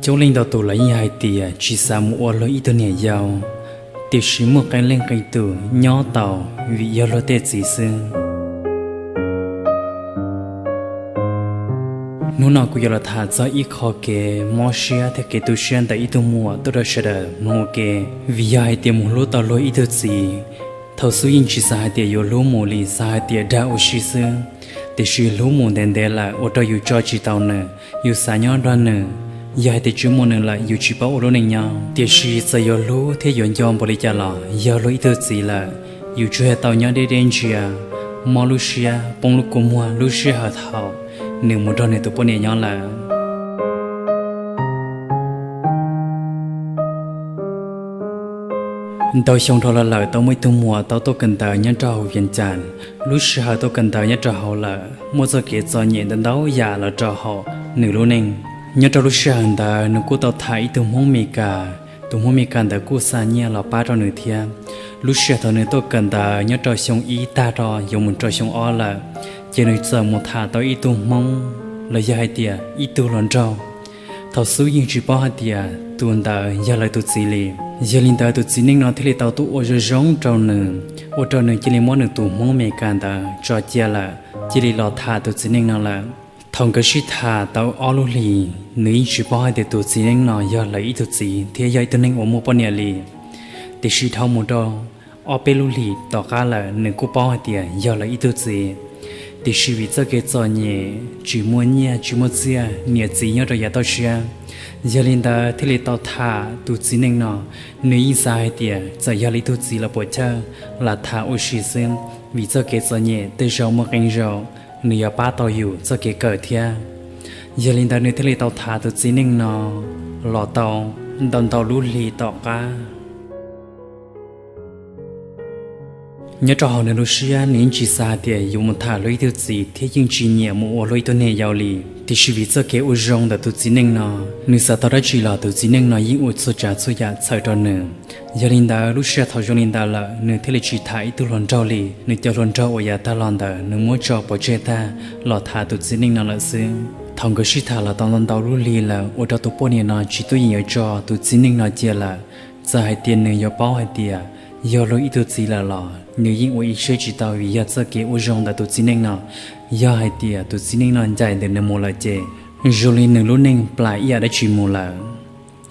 Coob leej ntau tus los yeej hais tias tsis xav mus ua luag ib tug niam yau, tiam sis muaj qee leej qee tus nyob tau vim yog luag tej txiv xwb. Hnub no kuv yuav los tham txog ib qho kev mob siab thiab kev tu siab ntawm ib tug muam tuaj rau sawv daws mloog ua ke. Vim yog hais tias mus hlub tau luag ib tug txiv, thaum xub yeej tsis xav hais tias yuav hlub mus li, xav hais tias dag ua si xwb, tiam sis hlub mus ntev ntev lawm ua rau yus tso tsis tau nws, yus xav nyob nrog nws, yog hais tias tsis muaj nws lawm yus tsis paub ua lub neej nyob. Tiam sis txawm yuav hlub thiab yuav nco npaum li cas los yog luag ib tug txiv lawm, yus tsuas yog tau nyob deb deb ntsia, mob lub siab, poob lub kua muag lub sij hawm thaum nws mus nrog nws tus poj niam nyob lawm. Ntau xyoo dhau los lawm tau muaj ib tug muam tau tuaj kawm ntawv nyob rau hauv Vias Cas. Lub sij hawm tuaj kawm ntawv nyob rau hauv lawm muaj txoj kev txom nyem ntau ntau yam los rau hauv nws lub neej. Nyob rau lub sij hawm ntawd nws kuj tau tham ib tug Hmoob Mes Kas, tus Hmoob Mes Kas ntawd kuj xa nyiaj los pab rau nws thiab. Lub sij hawm thaum nws tuaj kawm ntawv nyob rau xyoo ib tag rau yuav mus rau xyoo ob lawm, ces nws txawm mus tham tau ib tug Hmoob los yog hais tias ib tug hluas nraug. Thaum xub yeej tsis paub hais tias tus ntawd yog lawv tus txiv li. Yog li ntawd tus txiv neej no thiaj li tau tuaj ua zoo zoo rau nws, ua rau nws cia li muab nws tus Hmoob Mes Kas ntawd tso cia lawm, cia li los tham tus txiv neej no lawm. Thaum nkawd sib tham tau ob lub hlis, nws yeej tsis paub hais tias tus txiv neej no yog lawv ib tug txiv thiab yog ib tug neeg uas muaj poj niam li. Tiam sis dhau mus rau ob peb lub hlis tom qab lawm nws kuj paub hais tias yog lawv ib tug txiv. Tiam sis vim txoj kev txom nyem, tsis muaj nyiaj tsis muaj txiaj, niam txiv nyob rau yav toj siab, yog li ntawd thiaj li tau tham tus txiv neej no. Nws yeej xav hais tias txawm yog lawv ib tug txiv los puas chawj, lam tham ua si xwb, vim txoj kev txom nyem tej zaum muaj qee zaum nws yuav pab tau yus txoj kev kawm thiab. Yog li ntawd nws thiaj li tau tham tus txiv neej no los tau ntau ntau lub hlis tom qab. Nyob rau hauv nws lub siab nws yeej tsis xav hais tias yuav mus tham luag ib tug txiv thiab yeej tsis nyiam mus ua luag ib tug niam yau li. Tiam sis vim txoj kev ua zoo ntawm tus txiv neej no, nws xav tau dab tsi los tus txiv neej no yeej ua txhua tsav txhua yam txhawm rau nws. Yog li ntawd lub sij hawm thaum zoo li ntawd lawm nws thiaj li tsis tham ib tug hluas nraug li. Nws cov hluas nraug uas yav tag los ntawd nws muab tso pov tseg tag, los tham tus txiv neej no lawm xwb. Thaum nkawd sib tham los tau ntau ntau lub hlis lawm ua rau tus poj niam no tsis tuaj yeem yuav tso tus txiv neej no cia lawm. Txawm hais tias nws yuav paub hais tias yog luag ib tug txiv lawm los nws yeej ua ib siab tsis tau vim yog txoj kev ua zoo ntawm tus txiv neej no, yog hais tias tus txiv neej no ncaim ntawm nws mus lawm ces zoo li nws lub neej plam ib yam dab tsi mus lawm.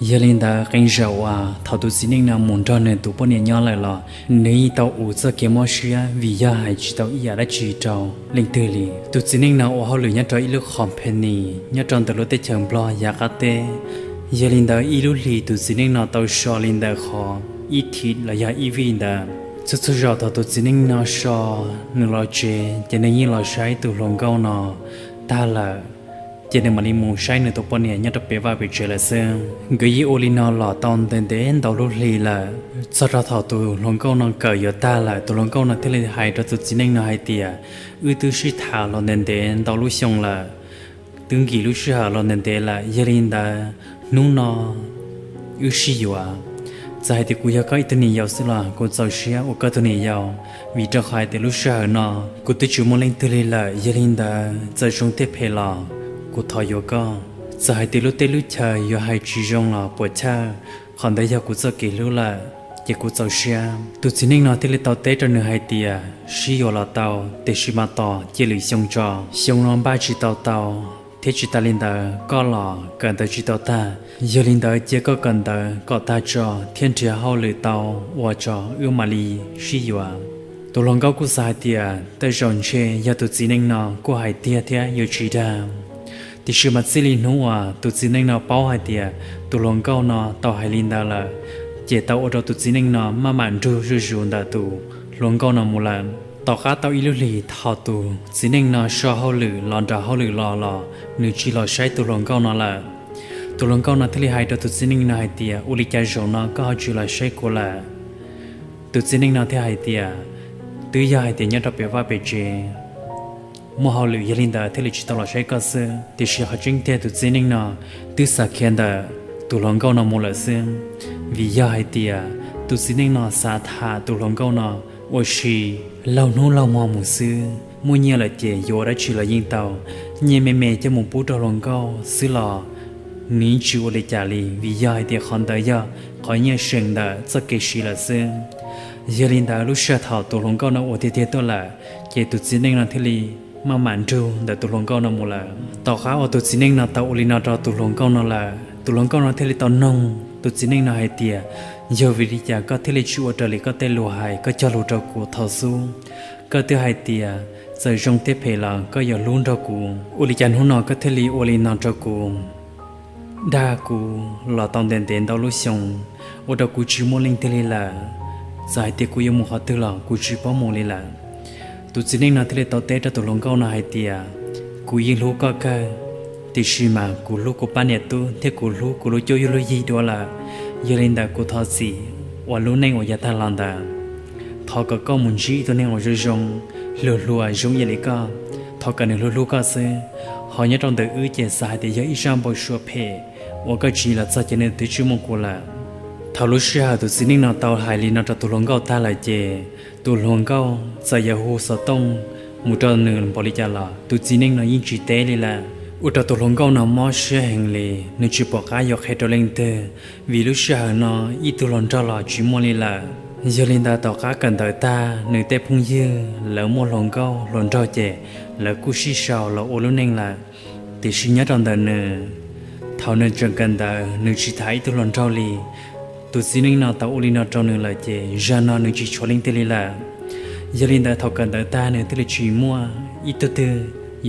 Yog li ntawd qee zaum uas thaum tus txiv neej no mus nrog nws tus poj niam nyob lawm los nws yeej tau ua txoj kev mob siab vim yog hais tsis tau ib yam dab tsi rau leej twg li. Tus txiv neej no ua hauj lwm nyob rau ib lub company nyob rau ntawm lub teb chaws Nplog yav qab teb. Yog li ntawd ib lub hlis tus txiv neej no tau so li ntawm qhov ib thim los yog ib vij ntawd. Txhua txhua zaus thaum tus txiv neej no so, nws los tsev ces nws yeej los saib tus hluas nkauj no tag lawm, ces nws mam li mus saib nws tus poj niam nyob rau pem vaj pem tsev lawm xwb. Nkawd yeej ua li no los tau ntev ntev ntau lub hlis lawm, txog rau thaum tus hluas nkauj no kawm yuav tag lawm, tus hluas nkauj no thiaj li hais rau tus txiv neej no hais tias, wb twb sib tham los ntev ntev ntau lub xyoo lawm, twb nkim lub sij hawm los ntev ntev lawm, yog li ntawd hnub no wb sib yuav. Txawm hais tias kuv yog koj ib tug niam yau xwb los kuv txaus siab ua koj tug niam yau, vim rau qhov hais tias lub sij hawm no kuv twb tsis muaj leej twg li lawm, yog li ntawd txawm zoo thiab phem los kuv thov yuav koj. Txawm hais tias lub teb lub chaw yuav hais tsis zoo los puas chawj, qhov ntawd yog kuv txoj kev hlub lawm, ces kuv txaus siab. Tus txiv neej no thiaj li tau teb rau nws hais tias, sib yuav los tau, tiam sis mas tos cia lwm xyoo tso, xyoo no npaj tsis tau tau, thiab tsis tas li ntawd koj los kawm ntawv tsis tau tag, yog li ntawd cia koj kawm ntawv kom tag tso thiab nrhiav hauj lwm tau ua tso wb mam li sib yuav. Tus hluas nkauj kuj xav hais tias tej zaum ntshe yog tus txiv neej no kuj hais tiag thiab yuav tsis dag. Tiam sis mas txij li hnub uas tus txiv neej no paub hais tias tus hluas nkauj no tau hais li ntawd lawm, ces tau ua rau tus txiv neej no maj mam nrug zuj zus ntawm tus hluas nkauj no mus lawm. Tom qab tau ib lub hlis thaum tus txiv neej no so hauj lwm los nrog hauj lwm los los nws tsis los saib tus hluas nkauj no lawm. Tus hluas nkauj no thiaj li hais rau tus txiv neej no hais tias, ua li cas zaum no koj ho tsis los saib kuv lawm? Tus txiv neej no thiaj hais tias, twb yog hais tias nyob rau pem vaj pem tsev muaj hauj lwm, yog li ntawd thiaj li tsis tau los saib koj xwb. Tiam sis qhov tseeb tiag tus txiv neej no twb xav khiav ntawm tus hluas nkauj no mus lawm xwb, vim yog hais tias tus txiv neej no xav tham tus hluas nkauj no ua si laug hnub laug hmo mus xwb, muaj nyiaj lawm ces yuav ua dab tsi los yeej tau. Nyiaj me me coj mus pub rau hluas nkauj xwb los nws tsis ua li cas li, vim yog hais tias qhov ntawd yog qhov nyiaj seem ntawm txoj kev siv lawm xwb. Yog li ntawd lub sij hawm thaum tus hluas nkauj no ua tiag tiag tuaj lawm, ces tus txiv neej no thiaj li maj mam nrug ntawm tus hluas nkauj no mus lawm. Tom qab uas tus txiv neej no tau ua li no rau tus hluas nkauj no lawm, tus hluas nkauj no thiaj li tau noog tus txiv neej no hais tias, yog vim li cas koj thiaj li tsis ua raws li koj tej lus hais koj cog lus rau kuv thaum xub? Koj twb hais tias txawm zoo thiab phem los koj yuav hlub nrog kuv, ua li cas hnub no koj thiaj li ua li no rau kuv? Dag kuv los tau ntev ntev ntau lub xyoo, ua rau kuv tsis muaj leej twg li lawm. Txawm hais tias kuv yuav mus qhov twg los kuv tsis paub mus li lawm. Tus txiv neej no thiaj li tau teb rau tus hluas nkauj no hais tias, kuv yeej hlub koj kawg, tiam sis mas kuv hlub kuv pab niam tub thiab kuv hlub kuv lub cuab lub yig dua lawm. Yog li ntawd kuv thov txim uas lub neej uas yav tag los ntawd. Thov kom koj mus ntsib ib tug neeg uas zoo zoo, hluas hluas zoo ib yam li koj. Thov kom nws hlub hlub koj xwb. Ho nyob rau ntawm wb ces xav hais tias yog ib zaj npau suav phem uas koj tsiv los txog ces nws twb tsis muaj kuv lawm. Thaum lub sij hawm tus txiv neej no tau hais li no rau tus hluas nkauj tag lawm ces tus hluas nkauj txawm yuav hu xov tooj mus rau nws npaum li cas los tus txiv neej no yeej tsis teb li lawm. Ua rau tus hluas nkauj no mob siab heev li, nws tsis pom qab yuav qhia rau leej twg, vim lub sij hawm no ib tug hluas nraug los tsis muaj li lawm. Yog li ntawd tom qab kawm ntawv tag nws tej phooj ywg lawv muaj hluas nkauj hluas nraug ces lawv kuj sib sau los ua lub neej lawm. Tiam sis nyob rau ntawm nws, thaum nws tseem kawm ntawv nws tsis tham ib tug hluas nraug li. Tus txiv neej no tau ua li no rau nws lawm ces zag no nws tsis tshuav leej twg li lawm. Yog li ntawd thaum kawm ntawv tag nws thiaj li tsis muaj ib tug twg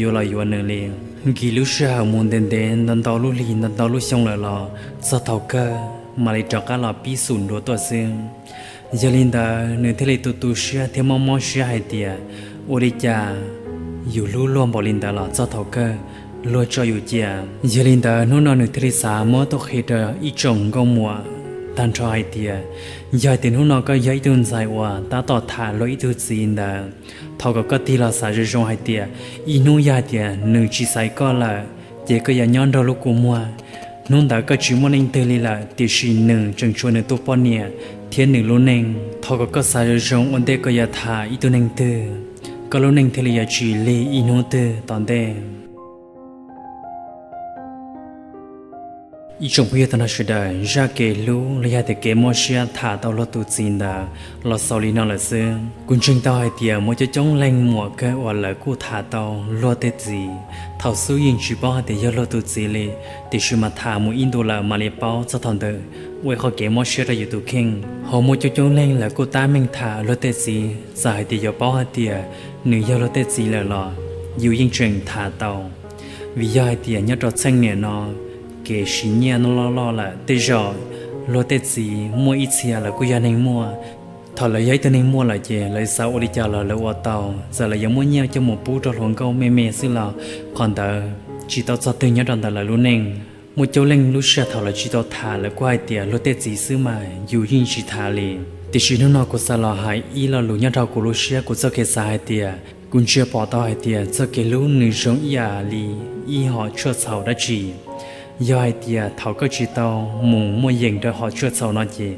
yuav los yuav nws li. Nkim lub sij hawm mus ntev ntev ntau ntau lub hlis ntau ntau lub xyoo lawm los txog thaum kawg mam li rov qab los pib xum nruas tuaj xwb. Yog li ntawd nws thiaj li tu tu siab thiab mob mob siab hais tias, ua li cas yus hlub luag npaum li ntawd los txog thaum kawg luag tso yus cia. Yog li ntawd hnub no nws thiaj li xav muab tuaj qhia rau ib tsoom nkauj muam tag nrho hais tias, yog hais tias hnub no koj yog ib tug ntxhais uas tab tom tham luag ib tug txiv ntawd, thov kom koj tig los xav zoo zoo hais tias ib hnub yog hais tias nws tsis xaiv koj lawm, ces koj yuav nyob nrog lub kua muag. Hnub ntawd koj tsis muaj leej twg li lawm, tiam sis nws tseem tshuav nws tus poj niam thiab nws lub neej. Thov kom koj xav zoo zoo ua ntej koj yuav tham ib tug neeg twg, koj lub neej thiaj li yuav tsis lig ib hnub twg tom ntej. Ib tsoom phooj ywg tag nrho sawv daws, zaj kev hlub los yog tias kev mob siab tham tau luag tus txiv ntawd los xaus li no lawm xwb. Kuv ntseeg tau hais tias muaj coob coob leej muam kawg uas lawv kuj tham tau luag tej txiv. Thaum xub yeej tsis paub hais tias yog luag tus txiv li, tiam sis mas tham mus ib ntus lawm mam li paub txog thaum ntawd ua ib qho kev mob siab rau yus tus kheej. Ho muaj coob coob leej lawv kuj tab meeg tham luag tej txiv, txawm hais tias yuav paub hais tias nws yog luag tej txiv lawm los yus yeej tseem tham tau. Vim yog hais tias nyob rau txheej niam no, kev siv nyiaj no loj loj lawm, tej zaum luag tej txiv muaj ib txhia lawv kuj yog neeg muaj. Thaum lawv yog ib tug neeg muaj lawm ces lawv xav ua li cas los lawv ua tau, txawm lawv yuav muab nyiaj coj mus pub rau hluas nkauj me me xwb los qhov ntawd tsis tau txog twg nyob rau ntawm lawv lub neej. Muaj coob leej lub sij hawm thaum lawv tsis tau tham lawv kuj hais tias luag tej txiv xwb mas yus yeej tsis tham li. Tiam sis hnub no kuv xav los hais ib lo lus nyob rau kuv lub siab kuv txoj kev xav hais tias kuv ntsia pom tau hais tias txoj kev hlub nws zoo ib yam li ib hom tshuaj txhaum dab tsi. Yog hais tias thaum koj tsis tau mus muaj yees rau hom tshuaj txhaum no ces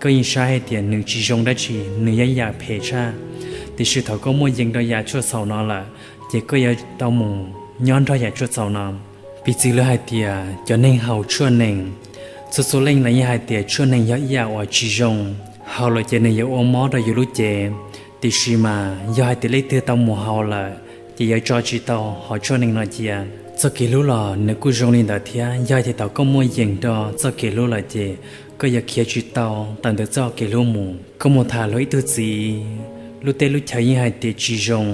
koj yeej saib hais tias nws tsis zoo dab tsi, nws yog ib yam phem tshaj. Tiam sis thaum koj muaj yees rau yam tshuaj txhaum no lawm, ces koj yuav tau mus nyob nrog yam tshuaj txhaum no. Piv txwv li hais tias cov neeg haus tshuaj nees, txhua txhua leej lawv yeej hais tias tshuaj nees yog ib yam uas tsis zoo, haus lawm ces nws yuav ua mob rau yus lub cev. Tiam sis mas yog hais tias leej twg tau mus haus lawm, ces yuav tso tsis tau hom tshuaj nees no cia. Txoj kev hlub los nws kuj zoo li ntawd thiab, yog hais tias thaum koj muaj yees rau txoj kev hlub lawm ces koj yuav khiav tsis tau tawm ntawm txoj kev hlub mus. Koj mus tham luag ib tug txiv, lub teb lub chaw yeej hais tias tsis zoo,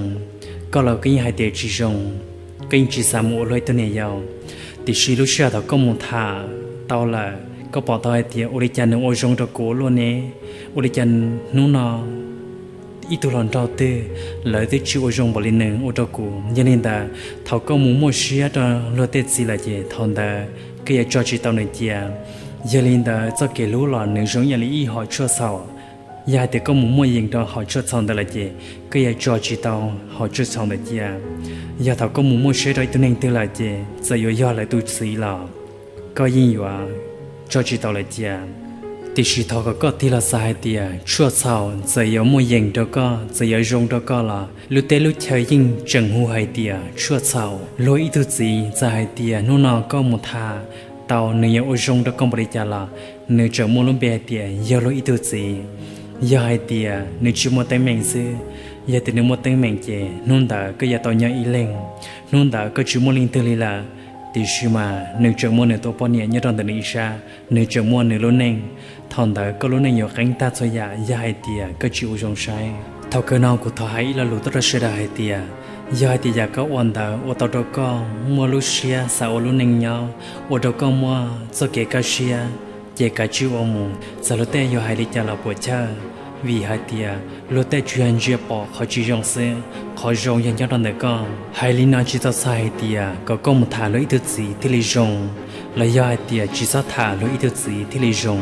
koj los koj yeej hais tias tsis zoo, koj yeej tsis xav mus ua luag ib tug niam yau. Tiam sis lub sij hawm thaum koj mus tham tau lawm, koj pom tau hais tias ua li cas nws ua zoo rau kuv ua luaj ne, ua li cas hnub no ib tug hluas nraug twg lawv twb tsis ua zoo npaum li nws ua rau kuv. Yog li ntawd, thaum koj mus muaj siab rau luag tej txiv lawm ces thaum ntawd koj yuav tso tsis tau nws cia. Yog li ntawd, txoj kev hlub los nws zoo ib yam li ib hom tshuaj txhaum. Yog hais tias koj mus muaj yees rau hom tshuaj txhaum ntawd lawm ces koj yuav tso tsis tau hom tshuaj txhaum ntawd cia. Yog thaum koj mus muaj siab rau ib tug neeg twg lawm ces txawm yuav yog lawv tus txiv los koj yeej yuav tso tsis tau lawm cia. Tiam sis thov kom koj tig los xav hais tias tshuaj txhaum txawm yuav muaj yees rau koj, txawm yuav zoo rau koj los lub teb lub chaw yeej tseem hu hais tias tshuaj txhaum. Luag ib tug txiv txawm hais tias hnub no koj mus tham tau nws yuav ua zoo rau koj npaum li cas los nws tseem muaj lub npe hais tias yog luag ib tug txiv. Yog hais tias nws tsis muaj teeb meem xwb, yog tias nws muaj teeb meem ces hnub ntawd koj yuav tau nyob ib leeg, hnub ntawd koj tsis muaj leej twg li lawm. Tiam sis mas nws tseem muaj nws tus poj niam nyob rau ntawm nws ib sab, nws tseem muaj nws lub neej. Thaum ntawd koj lub neej yuav qeeb tag txhua yam yog hais tias koj tsis ua zoo saib. Thaum kawg no kuv thov hais ib lo lus tuaj rau sawv daws hais tias, yog hais tias yam koj ua ntawd ua tau rau koj muaj lub siab xav ua lub neej nyob, ua rau koj muaj txoj kev kaj siab, ces kav tsij ua mus. Txawm luag tej yuav hais li cas los puas chawj, vim hais tias luag tej tsuas yog ntsia pom qhov tsis zoo xwb, qhov zoo yog nyob rau ntawm koj. Hais li no tsis txhais hais tias kom koj mus tham luag ib tug txiv thiaj li zoo, los yog hais tias tsis txhob tham luag ib tug txiv thiaj li zoo.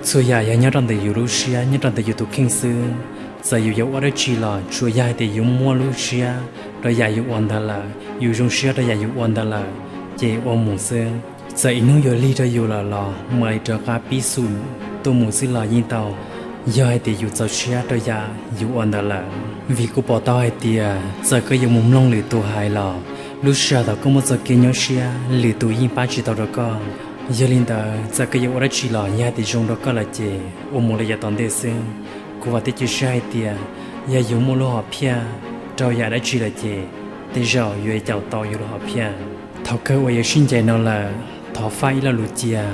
Txhua yam yog nyob rau ntawm yus lub siab, nyob rau ntawm yus tus kheej xwb. Txawm yus yuav ua dab tsi los tsuas yog hais tias yus muaj lub siab rau yam yus ua ntawd lawm, yus zoo siab rau yam yus ua ntawd lawm, ces ua mus xwb. Txawm ib hnub yuav lig rau yus lawm los mam li rov qab pib xum tuaj mus xwb los yeej tau, yog hais tias yus txaus siab rau yam yus ua ntawd lawm. Vim kuv pom tau hais tias txawm koj yuav mus mloog lwm tus hais los lub sij hawm thaum koj muaj txoj kev nyuaj siab lwm tus yeej pab tsis tau rau koj. Yog li ntawd txawm koj yuav ua dab tsi los yog hais tias zoo rau koj lawm ces ua mus li yav tom ntej xwb. Kuv vam thiab cia siab hais tias yog yus muaj lub hom phiaj rau yam dab tsi lawm ces tej zaum yuav caum tau yus lub hom phiaj. Thaum kawg uas yuav sib ncaim no lawm, thov faj ib lo lus cia.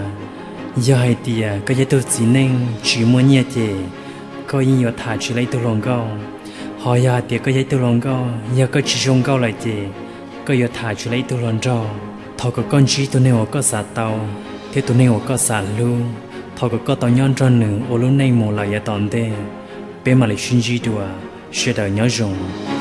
Yog hais tias koj yog ib tug txiv neej tsis muaj nyiaj ces koj yeej yuav tham tsis tau ib tug hluas nkauj. Ho yog hais tias koj yog ib tug hluas nkauj, yog koj tsis zoo nkauj lawm ces koj yuav tham tsis tau ib tug hluas nraug. Thov kom koj ntsib tus neeg uas koj xav tau thiab tus neeg uas koj xav hlub. Thov kom koj tau nyob nrog nws ua lub neej mus lawm yav tom ntej. Peb mam li sib ntsib dua, sawv daws nyob zoo.